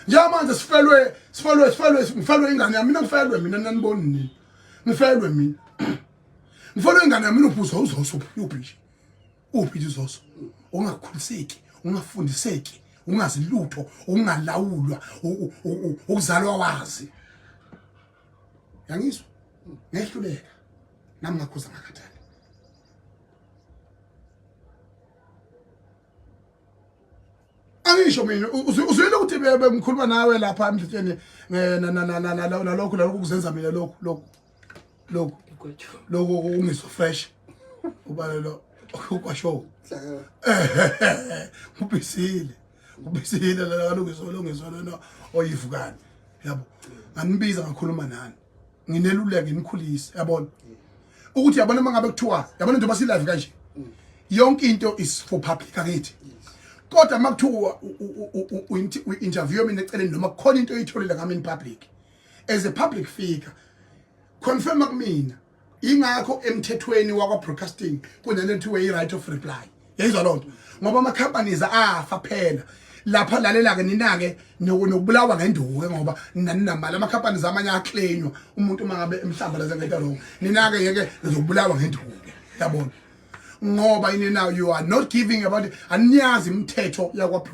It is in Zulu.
Njengamanje sifelwe, sifelwe, sifelwe, ngifelwe ingane yami. Mina ngifelwe mina, naniboni nini. Ngifelwe mina. Ngifelwe ingane yami. Mina uphuza uzoso uphi nje? Uphi nje uzoso? Ungakhuliseki, ungafundiseki, ungazi lutho, ungalawulwa, ukuzalwa wazi. Yangizwa? Ngehluleka. Nami ngakhuza ngakhathala. Angisho mina, uzwile ukuthi bengikhuluma nawe lapha emdletsheni nalokhu nalokhu kuzenza mina lokhu lokhu lokhu lokhu ungizwa fresh ubale lo ukwasho ngubhisile ngubhisile la kalungizwa lungizwa lona oyivukani, yabo. Nganibiza, ngakhuluma nani, ngineluleke, nginikhulise, yabona ukuthi, yabona uma ngabe kuthiwa, yabona njengoba si-live kanje, yonke into is for public, angithi? Kodwa uma kuthiwa u-interview mina eceleni noma kukhona into oyitholile ngami in public as a public figure, confirm kumina. Ingakho emthethweni wakwa-broadcasting kunento ethiwe i-right of reply. Yayizwa loo nto, ngoba ama-companies afa phela lapha. Lalela-ke nina-ke, nokubulawa ngenduku-ke, ngoba naninamali. Ama-companies amanye ayaclainywa umuntu uma ngabe emhlambalaze ngento wrong. Nina-ke yeke nizokubulawa ngenduku-ke, yabona, ngoba ini now you are not giving about, aniyazi imithetho yakwa.